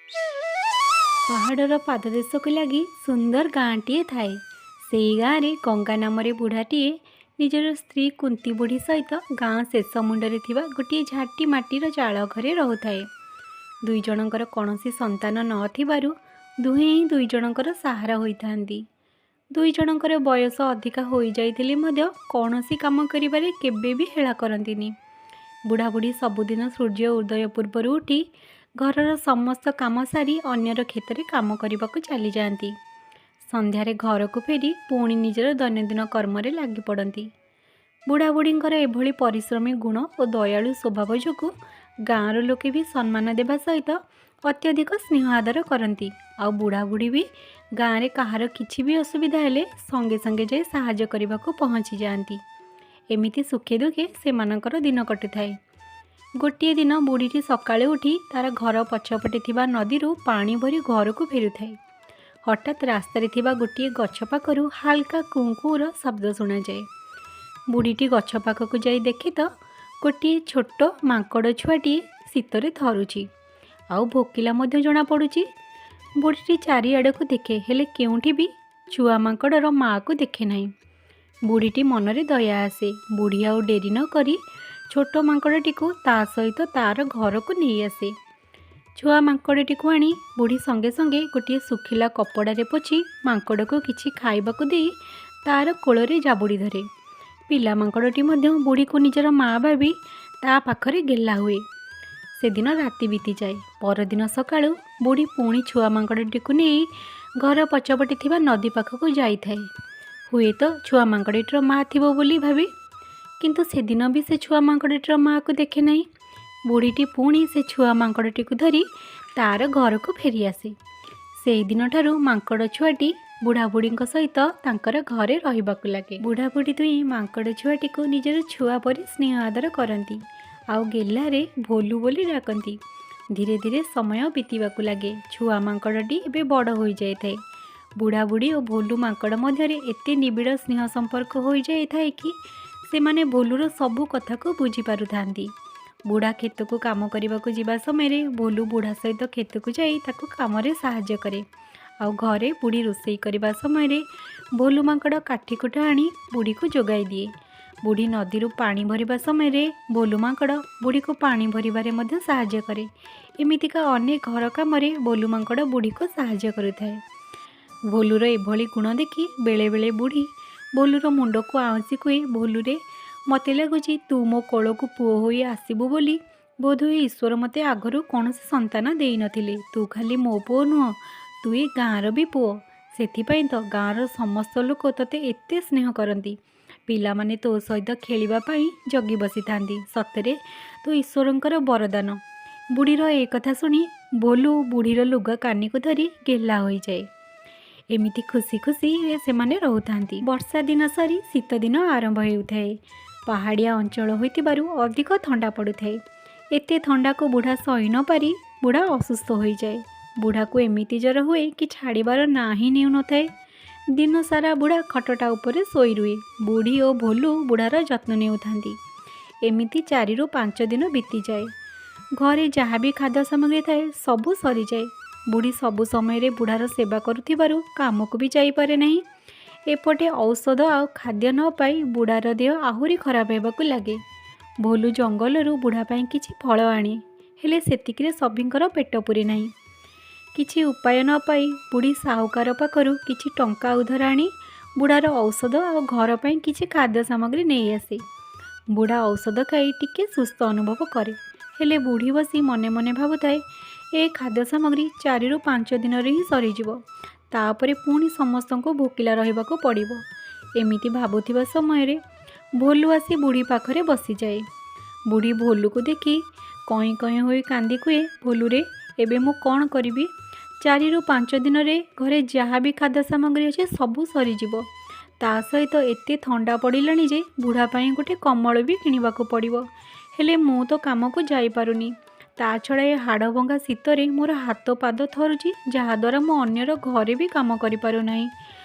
ପାହାଡ଼ର ପାଦଦେଶକୁ ଲାଗି ସୁନ୍ଦର ଗାଁଟିଏ ଥାଏ। ସେଇ ଗାଁରେ ଗଙ୍ଗା ନାମରେ ବୁଢ଼ାଟିଏ ନିଜର ସ୍ତ୍ରୀ କୁନ୍ତି ବୁଢ଼ୀ ସହିତ ଗାଁ ଶେଷ ମୁଣ୍ଡରେ ଥିବା ଗୋଟିଏ ଝାଟି ମାଟିର ଚାଳ ଘରେ ରହୁଥାଏ। ଦୁଇ ଜଣଙ୍କର କୌଣସି ସନ୍ତାନ ନ ଥିବାରୁ ଦୁହେଁ ହିଁ ଦୁଇ ଜଣଙ୍କର ସାହାରା ହୋଇଥାନ୍ତି। ଦୁଇ ଜଣଙ୍କର ବୟସ ଅଧିକା ହୋଇଯାଇଥିଲେ ମଧ୍ୟ କୌଣସି କାମ କରିବାରେ କେବେ ବି ହେଳା କରନ୍ତିନି। ବୁଢ଼ାବୁଢ଼ୀ ସବୁଦିନ ସୂର୍ଯ୍ୟ ଉଦୟ ପୂର୍ବରୁ ଉଠି ଘରର ସମସ୍ତ କାମ ସାରି ଅନ୍ୟର କ୍ଷେତରେ କାମ କରିବାକୁ ଚାଲିଯାଆନ୍ତି। ସନ୍ଧ୍ୟାରେ ଘରକୁ ଫେରି ପୁଣି ନିଜର ଦୈନନ୍ଦିନ କର୍ମରେ ଲାଗିପଡ଼ନ୍ତି। ବୁଢ଼ାବୁଢ଼ୀଙ୍କର ଏଭଳି ପରିଶ୍ରମୀ ଗୁଣ ଓ ଦୟାଳୁ ସ୍ୱଭାବ ଯୋଗୁଁ ଗାଁର ଲୋକେ ବି ସମ୍ମାନ ଦେବା ସହିତ ଅତ୍ୟଧିକ ସ୍ନେହ ଆଦର କରନ୍ତି। ଆଉ ବୁଢ଼ାବୁଢ଼ୀ ବି ଗାଁରେ କାହାର କିଛି ବି ଅସୁବିଧା ହେଲେ ସଙ୍ଗେ ସଙ୍ଗେ ଯାଇ ସାହାଯ୍ୟ କରିବାକୁ ପହଞ୍ଚି ଯାଆନ୍ତି। ଏମିତି ସୁଖେ ଦୁଃଖେ ସେମାନଙ୍କର ଦିନ କଟୁଥାଏ। ଗୋଟିଏ ଦିନ ବୁଢ଼ୀଟି ସକାଳୁ ଉଠି ତାର ଘର ପଛପଟେ ଥିବା ନଦୀରୁ ପାଣି ଭରି ଘରକୁ ଫେରୁଥାଏ। ହଠାତ୍ ରାସ୍ତାରେ ଥିବା ଗୋଟିଏ ଗଛ ପାଖରୁ ହାଲକା କୁଁ କୁଁର ଶବ୍ଦ ଶୁଣାଯାଏ। ବୁଢ଼ୀଟି ଗଛ ପାଖକୁ ଯାଇ ଦେଖେ ତ ଗୋଟିଏ ଛୋଟ ମାଙ୍କଡ଼ ଛୁଆଟିଏ ଶୀତରେ ଥରୁଛି ଆଉ ଭୋକିଲା ମଧ୍ୟ ଜଣାପଡ଼ୁଛି। ବୁଢ଼ୀଟି ଚାରିଆଡ଼କୁ ଦେଖେ, ହେଲେ କେଉଁଠି ବି ଛୁଆ ମାଙ୍କଡ଼ର ମାଆକୁ ଦେଖେ ନାହିଁ। ବୁଢ଼ୀଟି ମନରେ ଦୟା ଆସେ। ବୁଢ଼ୀ ଆଉ ଡେରି ନ କରି ଛୋଟ ମାଙ୍କଡ଼ଟିକୁ ତା ସହିତ ତାର ଘରକୁ ନେଇ ଆସେ। ଛୁଆ ମାଙ୍କଡ଼ଟିକୁ ଆଣି ବୁଢ଼ୀ ସଙ୍ଗେ ସଙ୍ଗେ ଗୋଟିଏ ଶୁଖିଲା କପଡ଼ାରେ ପୋଛି ମାଙ୍କଡ଼କୁ କିଛି ଖାଇବାକୁ ଦେଇ ତାର କୋଳରେ ଜାବୁଡ଼ି ଧରେ। ପିଲା ମାଙ୍କଡ଼ଟି ମଧ୍ୟ ବୁଢ଼ୀକୁ ନିଜର ମା ଭାବି ତା ପାଖରେ ଗେହ୍ଲା ହୁଏ। ସେଦିନ ରାତି ବିତିଯାଏ। ପରଦିନ ସକାଳୁ ବୁଢ଼ୀ ପୁଣି ଛୁଆ ମାଙ୍କଡ଼ଟିକୁ ନେଇ ଘର ପଛପଟେ ଥିବା ନଦୀ ପାଖକୁ ଯାଇଥାଏ, ହୁଏତ ଛୁଆ ମାଙ୍କଡ଼ଟିର ମା ଥିବ ବୋଲି ଭାବି। କିନ୍ତୁ ସେଦିନ ବି ସେ ଛୁଆ ମାଙ୍କଡ଼ଟିର ମାଆକୁ ଦେଖେ ନାହିଁ। ବୁଢ଼ୀଟି ପୁଣି ସେ ଛୁଆ ମାଙ୍କଡ଼ଟିକୁ ଧରି ତାର ଘରକୁ ଫେରିଆସେ। ସେଇଦିନଠାରୁ ମାଙ୍କଡ଼ ଛୁଆଟି ବୁଢ଼ାବୁଢ଼ୀଙ୍କ ସହିତ ତାଙ୍କର ଘରେ ରହିବାକୁ ଲାଗେ। ବୁଢ଼ାବୁଢ଼ୀ ଦୁହେଁ ମାଙ୍କଡ଼ ଛୁଆଟିକୁ ନିଜର ଛୁଆ ପରି ସ୍ନେହ ଆଦର କରନ୍ତି ଆଉ ଗେହ୍ଲାରେ ଭୋଲୁ ବୋଲି ଡାକନ୍ତି। ଧୀରେ ଧୀରେ ସମୟ ବିତିବାକୁ ଲାଗେ। ଛୁଆ ମାଙ୍କଡ଼ଟି ଏବେ ବଡ଼ ହୋଇଯାଇଥାଏ। ବୁଢ଼ାବୁଢ଼ୀ ଓ ଭୋଲୁ ମାଙ୍କଡ଼ ମଧ୍ୟରେ ଏତେ ନିବିଡ଼ ସ୍ନେହ ସମ୍ପର୍କ ହୋଇଯାଇଥାଏ କି ସେମାନେ ଭୋଲୁର ସବୁ କଥାକୁ ବୁଝିପାରୁଥାନ୍ତି। ବୁଢ଼ା କ୍ଷେତକୁ କାମ କରିବାକୁ ଯିବା ସମୟରେ ଭୋଲୁ ବୁଢ଼ା ସହିତ କ୍ଷେତକୁ ଯାଇ ତାକୁ କାମରେ ସାହାଯ୍ୟ କରେ। ଆଉ ଘରେ ବୁଢ଼ୀ ରୋଷେଇ କରିବା ସମୟରେ ଭୋଲୁ ମାଙ୍କଡ଼ କାଠି କୁଟା ଆଣି ବୁଢ଼ୀକୁ ଯୋଗାଇ ଦିଏ। ବୁଢ଼ୀ ନଦୀରୁ ପାଣି ଭରିବା ସମୟରେ ଭୋଲୁ ମାଙ୍କଡ଼ ବୁଢ଼ୀକୁ ପାଣି ଭରିବାରେ ମଧ୍ୟ ସାହାଯ୍ୟ କରେ। ଏମିତିକା ଅନେକ ଘର କାମରେ ଭୋଲୁ ମାଙ୍କଡ଼ ବୁଢ଼ୀକୁ ସାହାଯ୍ୟ କରୁଥାଏ। ଭୋଲୁର ଏଭଳି ଗୁଣ ଦେଖି ବେଳେବେଳେ ବୁଢ଼ୀ ଭୋଲୁର ମୁଣ୍ଡକୁ ଆଉଁସି କୁହେ, ଭୋଲୁରେ, ମୋତେ ଲାଗୁଛି ତୁ ମୋ କୋଳକୁ ପୁଅ ହୋଇ ଆସିବୁ ବୋଲି ବୋଧହୁଏ ଈଶ୍ୱର ମୋତେ ଆଗରୁ କୌଣସି ସନ୍ତାନ ଦେଇନଥିଲେ। ତୁ ଖାଲି ମୋ ପୁଅ ନୁହଁ, ତୁ ଏ ଗାଁର ବି ପୁଅ। ସେଥିପାଇଁ ତ ଗାଁର ସମସ୍ତ ଲୋକ ତୋତେ ଏତେ ସ୍ନେହ କରନ୍ତି। ପିଲାମାନେ ତୋ ସହିତ ଖେଳିବା ପାଇଁ ଜଗି ବସିଥାନ୍ତି। ସତରେ ତୁ ଈଶ୍ୱରଙ୍କର ବରଦାନ। ବୁଢ଼ୀର ଏ କଥା ଶୁଣି ଭୋଲୁ ବୁଢ଼ୀର ଲୁଗା କାନିକୁ ଧରି ଗେହ୍ଲା ହୋଇଯାଏ। ଏମିତି ଖୁସି ଖୁସିରେ ସେମାନେ ରହୁଥାନ୍ତି। ବର୍ଷା ଦିନ ସରି ଶୀତ ଦିନ ଆରମ୍ଭ ହେଉଥାଏ। ପାହାଡ଼ିଆ ଅଞ୍ଚଳ ହୋଇଥିବାରୁ ଅଧିକ ଥଣ୍ଡା ପଡ଼ୁଥାଏ। ଏତେ ଥଣ୍ଡାକୁ ବୁଢ଼ା ସହି ନପାରି ବୁଢ଼ା ଅସୁସ୍ଥ ହୋଇଯାଏ। ବୁଢ଼ାକୁ ଏମିତି ଜ୍ୱର ହୁଏ କି ଛାଡ଼ିବାର ନାଁ ହିଁ ନେଉନଥାଏ। ଦିନସାରା ବୁଢ଼ା ଖଟଟା ଉପରେ ଶୋଇ ରୁହେ। ବୁଢ଼ୀ ଓ ଭୋଲୁ ବୁଢ଼ାର ଯତ୍ନ ନେଉଥାନ୍ତି। ଏମିତି 4ରୁ 5 ଦିନ ବିତିଯାଏ। ଘରେ ଯାହା ବି ଖାଦ୍ୟ ସାମଗ୍ରୀ ଥାଏ ସବୁ ସରିଯାଏ। ବୁଢ଼ୀ ସବୁ ସମୟରେ ବୁଢ଼ାର ସେବା କରୁଥିବାରୁ କାମକୁ ବି ଯାଇପାରେ ନାହିଁ। ଏପଟେ ଔଷଧ ଆଉ ଖାଦ୍ୟ ନ ପାଇ ବୁଢ଼ାର ଦେହ ଆହୁରି ଖରାପ ହେବାକୁ ଲାଗେ। ଭୋଲୁ ଜଙ୍ଗଲରୁ ବୁଢ଼ା ପାଇଁ କିଛି ଫଳ ଆଣେ, ହେଲେ ସେତିକିରେ ସଭିଙ୍କର ପେଟ ପୂରେ ନାହିଁ। କିଛି ଉପାୟ ନ ପାଇ ବୁଢ଼ୀ ସାହୁକାର ପାଖରୁ କିଛି ଟଙ୍କା ଉଧାର ଆଣି ବୁଢ଼ାର ଔଷଧ ଆଉ ଘର ପାଇଁ କିଛି ଖାଦ୍ୟ ସାମଗ୍ରୀ ନେଇ ଆସେ। ବୁଢ଼ା ଔଷଧ ଖାଇ ଟିକେ ସୁସ୍ଥ ଅନୁଭବ କରେ। ହେଲେ ବୁଢ଼ୀ ବସି ମନେ ମନେ ଭାବୁଥାଏ, ଏ ଖାଦ୍ୟ ସାମଗ୍ରୀ 4ରୁ 5 ଦିନରେ ହିଁ ସରିଯିବ। ତାପରେ ପୁଣି ସମସ୍ତଙ୍କୁ ଭୋକିଲା ରହିବାକୁ ପଡ଼ିବ। ଏମିତି ଭାବୁଥିବା ସମୟରେ ଭୋଲୁ ଆସି ବୁଢ଼ୀ ପାଖରେ ବସିଯାଏ। ବୁଢ଼ୀ ଭୋଲୁକୁ ଦେଖି କଇଁ କଇଁ ହୋଇ କାନ୍ଦି କୁହେ, ଭୋଲୁରେ, ଏବେ ମୁଁ କ'ଣ କରିବି? 4ରୁ 5 ଦିନରେ ଘରେ ଯାହା ବି ଖାଦ୍ୟ ସାମଗ୍ରୀ ଅଛି ସବୁ ସରିଯିବ। ତା ସହିତ ଏତେ ଥଣ୍ଡା ପଡ଼ିଲାଣି ଯେ ବୁଢ଼ା ପାଇଁ ଗୋଟେ କମ୍ବଳ ବି କିଣିବାକୁ ପଡ଼ିବ। ହେଲେ ମୁଁ ତ କାମକୁ ଯାଇପାରୁନି। ତା ଛଡ଼ା ଏ ହାଡ଼ ଭଙ୍ଗା ଶୀତରେ ମୋର ହାତ ପାଦ ଥରୁଛି, ଯାହାଦ୍ୱାରା ମୁଁ ଅନ୍ୟର ଘରେ ବି କାମ କରିପାରୁନାହିଁ।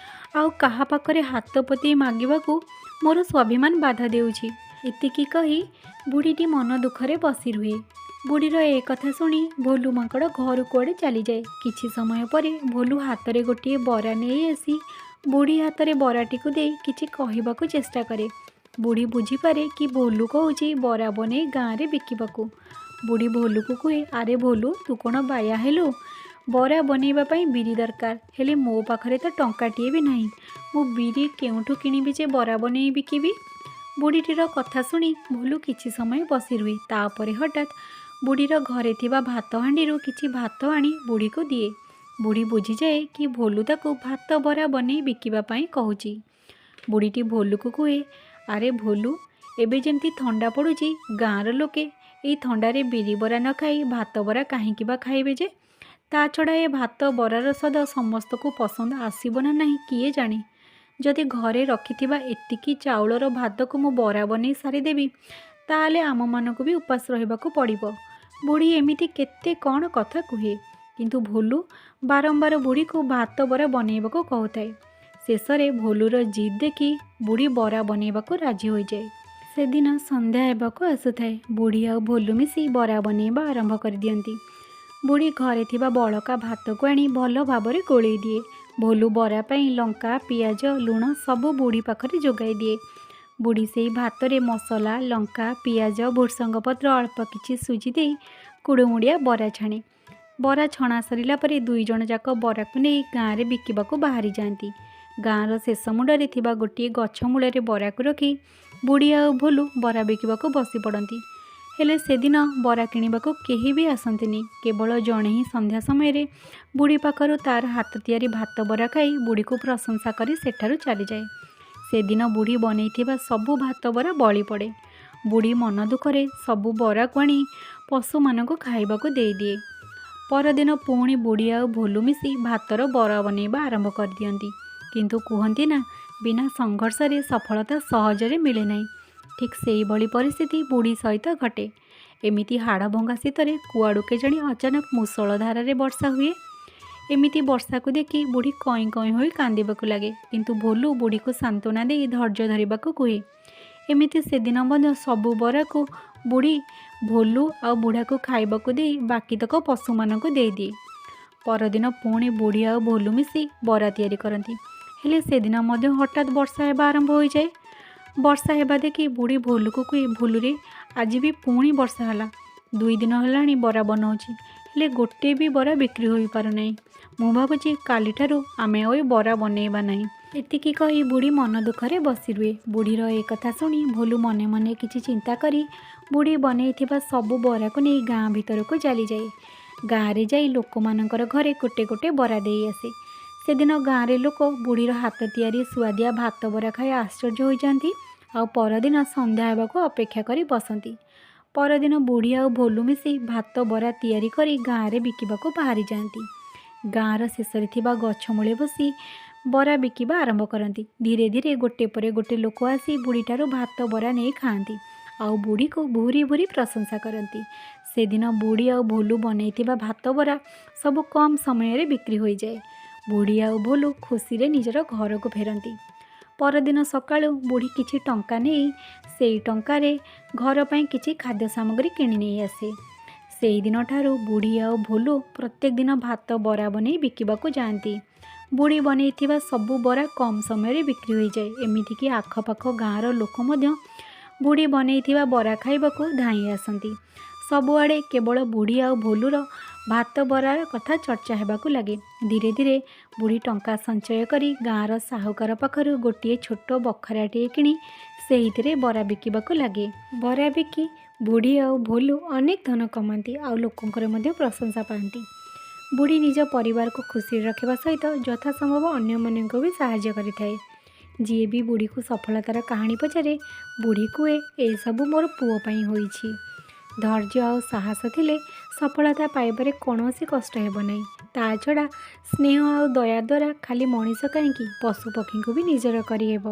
ଆଉ କାହା ପାଖରେ ହାତ ପତେଇ ମାଗିବାକୁ ମୋର ସ୍ୱାଭିମାନ ବାଧା ଦେଉଛି। ଏତିକି କହି ବୁଢ଼ୀଟି ମନ ଦୁଃଖରେ ବସି ରୁହେ। ବୁଢ଼ୀର ଏ କଥା ଶୁଣି ଭୋଲୁ ମାଙ୍କଡ଼ ଘରୁ କୁଆଡ଼େ ଚାଲିଯାଏ। କିଛି ସମୟ ପରେ ଭୋଲୁ ହାତରେ ଗୋଟିଏ ବରା ନେଇ ଆସି ବୁଢ଼ୀ ହାତରେ ବରାଟିକୁ ଦେଇ କିଛି କହିବାକୁ ଚେଷ୍ଟା କରେ। ବୁଢ଼ୀ ବୁଝିପାରେ କି ଭୋଲୁ କହୁଛି ବରା ବନେଇ ଗାଁରେ ବିକିବାକୁ। ବୁଢ଼ୀ ଭୋଲୁକୁ କୁହେ, ଆରେ ଭୋଲୁ, ତୁ କ'ଣ ବାୟା ହେଲୁ? ବରା ବନେଇବା ପାଇଁ ବିରି ଦରକାର, ହେଲେ ମୋ ପାଖରେ ତ ଟଙ୍କାଟିଏ ବି ନାହିଁ। ମୁଁ ବିରି କେଉଁଠୁ କିଣିବି ଯେ ବରା ବନେଇ ବିକିବି? ବୁଢ଼ୀଟିର କଥା ଶୁଣି ଭୋଲୁ କିଛି ସମୟ ବସି ରୁହେ। ତାପରେ ହଠାତ୍ ବୁଢ଼ୀର ଘରେ ଥିବା ଭାତ ହାଣ୍ଡିରୁ କିଛି ଭାତ ଆଣି ବୁଢ଼ୀକୁ ଦିଏ। ବୁଢ଼ୀ ବୁଝିଯାଏ କି ଭୋଲୁ ତାକୁ ଭାତ ବରା ବନେଇ ବିକିବା ପାଇଁ କହୁଛି। ବୁଢ଼ୀଟି ଭୋଲୁକୁ କୁହେ, ଆରେ ଭୋଲୁ, ଏବେ ଯେମିତି ଥଣ୍ଡା ପଡ଼ୁଛି, ଗାଁର ଲୋକେ ଏଇ ଥଣ୍ଡାରେ ବିରି ବରା ନ ଖାଇ ଭାତ ବରା କାହିଁକି ବା ଖାଇବେ ଯେ? ତା ଛଡ଼ା ଏ ଭାତ ବରାର ସ୍ୱାଦ ସମସ୍ତଙ୍କୁ ପସନ୍ଦ ଆସିବ ନା ନାହିଁ କିଏ ଜାଣେ। ଯଦି ଘରେ ରଖିଥିବା ଏତିକି ଚାଉଳର ଭାତକୁ ମୁଁ ବରା ବନେଇ ସାରିଦେବି, ତାହେଲେ ଆମମାନଙ୍କୁ ବି ଉପାସ ରହିବାକୁ ପଡ଼ିବ। ବୁଢ଼ୀ ଏମିତି କେତେ କ'ଣ କଥା କୁହେ, କିନ୍ତୁ ଭୋଲୁ ବାରମ୍ବାର ବୁଢ଼ୀକୁ ଭାତ ବରା ବନେଇବାକୁ କହୁଥାଏ। ଶେଷରେ ଭୋଲୁର ଜିଦ୍ ଦେଖି ବୁଢ଼ୀ ବରା ବନେଇବାକୁ ରାଜି ହୋଇଯାଏ। ସେଦିନ ସନ୍ଧ୍ୟା ହେବାକୁ ଆସୁଥାଏ। ବୁଢ଼ୀ ଆଉ ଭୋଲୁ ମିଶି ବରା ବନେଇବା ଆରମ୍ଭ କରିଦିଅନ୍ତି। ବୁଢ଼ୀ ଘରେ ଥିବା ବଳକା ଭାତକୁ ଆଣି ଭଲ ଭାବରେ ଗୋଳେଇ ଦିଏ। ଭୋଲୁ ବରା ପାଇଁ ଲଙ୍କା, ପିଆଜ, ଲୁଣ ସବୁ ବୁଢ଼ୀ ପାଖରେ ଯୋଗାଇ ଦିଏ। ବୁଢ଼ୀ ସେଇ ଭାତରେ ମସଲା, ଲଙ୍କା, ପିଆଜ, ଭୃସଙ୍ଗ ପତ୍ର, ଅଳ୍ପ କିଛି ସୁଜି ଦେଇ କୁଡ଼ୁମୁଡ଼ିଆ ବରା ଛାଣେ। ବରା ଛଣା ସରିଲା ପରେ ଦୁଇ ଜଣ ଯାକ ବରାକୁ ନେଇ ଗାଁରେ ବିକିବାକୁ ବାହାରି ଯାଆନ୍ତି। ଗାଁର ଶେଷ ମୁଣ୍ଡରେ ଥିବା ଗୋଟିଏ ଗଛ ମୂଳରେ ବରାକୁ ରଖି ବୁଢ଼ୀ ଆଉ ଭୋଲୁ ବରା ବିକିବାକୁ ବସି ପଡ଼ନ୍ତି। ହେଲେ ସେଦିନ ବରା କିଣିବାକୁ କେହି ବି ଆସନ୍ତିନି। କେବଳ ଜଣେ ହିଁ ସନ୍ଧ୍ୟା ସମୟରେ ବୁଢ଼ୀ ପାଖରୁ ତାର ହାତ ତିଆରି ଭାତ ବରା ଖାଇ ବୁଢ଼ୀକୁ ପ୍ରଶଂସା କରି ସେଠାରୁ ଚାଲିଯାଏ। ସେଦିନ ବୁଢ଼ୀ ବନେଇଥିବା ସବୁ ଭାତ ବରା ବଳି ପଡ଼େ। ବୁଢ଼ୀ ମନ ଦୁଃଖରେ ସବୁ ବରାକୁ ଆଣି ପଶୁମାନଙ୍କୁ ଖାଇବାକୁ ଦେଇଦିଏ। ପରଦିନ ପୁଣି ବୁଢ଼ୀ ଆଉ ଭୋଲୁ ମିଶି ଭାତର ବରା ବନେଇବା ଆରମ୍ଭ କରିଦିଅନ୍ତି। କିନ୍ତୁ କୁହନ୍ତି ନା, ବିନା ସଂଘର୍ଷରେ ସଫଳତା ସହଜରେ ମିଳେ ନାହିଁ। ଠିକ୍ ସେଇଭଳି ପରିସ୍ଥିତି ବୁଢ଼ୀ ସହିତ ଘଟେ। ଏମିତି ହାଡ଼ଭଙ୍ଗା ଶୀତରେ କୁଆଡ଼ୁ କେଜାଣି ଅଚାନକ ମୂଷଳ ଧାରାରେ ବର୍ଷା ହୁଏ। ଏମିତି ବର୍ଷାକୁ ଦେଖି ବୁଢ଼ୀ କଇଁ କଇଁ ହୋଇ କାନ୍ଦିବାକୁ ଲାଗେ। କିନ୍ତୁ ଭୋଲୁ ବୁଢ଼ୀକୁ ସାନ୍ତ୍ୱନା ଦେଇ ଧୈର୍ଯ୍ୟ ଧରିବାକୁ କୁହେ। ଏମିତି ସେଦିନ ମଧ୍ୟ ସବୁ ବରାକୁ ବୁଢ଼ୀ ଭୋଲୁ ଆଉ ବୁଢ଼ାକୁ ଖାଇବାକୁ ଦେଇ ବାକିତକ ପଶୁମାନଙ୍କୁ ଦେଇଦିଏ। ପରଦିନ ପୁଣି ବୁଢ଼ୀ ଆଉ ଭୋଲୁ ମିଶି ବରା ତିଆରି କରନ୍ତି। ହେଲେ ସେଦିନ ମଧ୍ୟ ହଠାତ୍ ବର୍ଷା ହେବା ଆରମ୍ଭ ହୋଇଯାଏ। ବର୍ଷା ହେବା ଦେଖି ବୁଢ଼ୀ ଭୋଲୁକୁ କୁହେ, ଭୋଲୁରେ, ଆଜି ବି ପୁଣି ବର୍ଷା ହେଲା। 2 ଦିନ ହେଲାଣି ବରା ବନାଉଛି, ହେଲେ ଗୋଟିଏ ବି ବରା ବିକ୍ରି ହୋଇପାରୁନାହିଁ। ମୁଁ ଭାବୁଛି କାଲିଠାରୁ ଆମେ ଆଉ ଏ ବରା ବନେଇବା ନାହିଁ। ଏତିକି କହି ବୁଢ଼ୀ ମନ ଦୁଃଖରେ ବସି ରୁହେ। ବୁଢ଼ୀର ଏ କଥା ଶୁଣି ଭୋଲୁ ମନେ ମନେ କିଛି ଚିନ୍ତା କରି ବୁଢ଼ୀ ବନେଇଥିବା ସବୁ ବରାକୁ ନେଇ ଗାଁ ଭିତରକୁ ଚାଲିଯାଏ। ଗାଁରେ ଯାଇ ଲୋକମାନଙ୍କର ଘରେ ଗୋଟେ ଗୋଟେ ବରା ଦେଇ ଆସେ। ସେଦିନ ଗାଁରେ ଲୋକ ବୁଢ଼ୀର ହାତ ତିଆରି ସୁଆଦିଆ ଭାତ ବରା ଖାଇ ଆଶ୍ଚର୍ଯ୍ୟ ହୋଇଯାଆନ୍ତି ଆଉ ପରଦିନ ସନ୍ଧ୍ୟା ହେବାକୁ ଅପେକ୍ଷା କରି ବସନ୍ତି। ପରଦିନ ବୁଢ଼ୀ ଆଉ ଭୋଲୁ ମିଶି ଭାତ ବରା ତିଆରି କରି ଗାଁରେ ବିକିବାକୁ ବାହାରି ଯାଆନ୍ତି। ଗାଁର ଶେଷରେ ଥିବା ଗଛ ମୂଳେ ବସି ବରା ବିକିବା ଆରମ୍ଭ କରନ୍ତି। ଧୀରେ ଧୀରେ ଗୋଟେ ପରେ ଗୋଟେ ଲୋକ ଆସି ବୁଢ଼ୀଠାରୁ ଭାତ ବରା ନେଇ ଖାଆନ୍ତି ଆଉ ବୁଢ଼ୀକୁ ଭୁରି ଭୁରି ପ୍ରଶଂସା କରନ୍ତି। ସେଦିନ ବୁଢ଼ୀ ଆଉ ଭୋଲୁ ବନେଇଥିବା ଭାତ ବରା ସବୁ କମ୍ ସମୟରେ ବିକ୍ରି ହୋଇଯାଏ। ବୁଢ଼ୀ ଆଉ ଭୋଲୁ ଖୁସିରେ ନିଜର ଘରକୁ ଫେରନ୍ତି। ପରଦିନ ସକାଳୁ ବୁଢ଼ୀ କିଛି ଟଙ୍କା ନେଇ ସେଇ ଟଙ୍କାରେ ଘର ପାଇଁ କିଛି ଖାଦ୍ୟ ସାମଗ୍ରୀ କିଣି ନେଇ ଆସେ। ସେଇଦିନଠାରୁ ବୁଢ଼ୀ ଆଉ ଭୋଲୁ ପ୍ରତ୍ୟେକ ଦିନ ଭାତ ବରା ବନେଇ ବିକିବାକୁ ଯାଆନ୍ତି। ବୁଢ଼ୀ ବନେଇଥିବା ସବୁ ବରା କମ୍ ସମୟରେ ବିକ୍ରି ହୋଇଯାଏ। ଏମିତିକି ଆଖପାଖ ଗାଁର ଲୋକ ମଧ୍ୟ ବୁଢ଼ୀ ବନେଇଥିବା ବରା ଖାଇବାକୁ ଧାଇଁ ଆସନ୍ତି। ସବୁଆଡ଼େ କେବଳ ବୁଢ଼ୀ ଆଉ ଭୋଲୁର ଭାତ ବରାର କଥା ଚର୍ଚ୍ଚା ହେବାକୁ ଲାଗେ। ଧୀରେ ଧୀରେ ବୁଢ଼ୀ ଟଙ୍କା ସଞ୍ଚୟ କରି ଗାଁର ସାହୁକାର ପାଖରୁ ଗୋଟିଏ ଛୋଟ ବଖରାଟିଏ କିଣି ସେଇଥିରେ ବରା ବିକିବାକୁ ଲାଗେ। ବରା ବିକି ବୁଢ଼ୀ ଆଉ ଭୋଲୁ ଅନେକ ଧନ କମାନ୍ତି ଆଉ ଲୋକଙ୍କର ମଧ୍ୟ ପ୍ରଶଂସା ପାଆନ୍ତି। ବୁଢ଼ୀ ନିଜ ପରିବାରକୁ ଖୁସିରେ ରଖିବା ସହିତ ଯଥାସମ୍ଭବ ଅନ୍ୟମାନଙ୍କୁ ବି ସାହାଯ୍ୟ କରିଥାଏ। ଯିଏ ବି ବୁଢ଼ୀକୁ ସଫଳତାର କାହାଣୀ ପଚାରେ, ବୁଢ଼ୀ କୁହେ, ଏସବୁ ମୋର ପୁଅ ପାଇଁ ହୋଇଛି। ଧୈର୍ଯ୍ୟ ଆଉ ସାହସ ଥିଲେ ସଫଳତା ପାଇବାରେ କୌଣସି କଷ୍ଟ ହେବ ନାହିଁ। ତା ଛଡ଼ା ସ୍ନେହ ଆଉ ଦୟା ଦ୍ୱାରା ଖାଲି ମଣିଷ କାହିଁକି, ପଶୁପକ୍ଷୀଙ୍କୁ ବି ନିଜର କରିହେବ।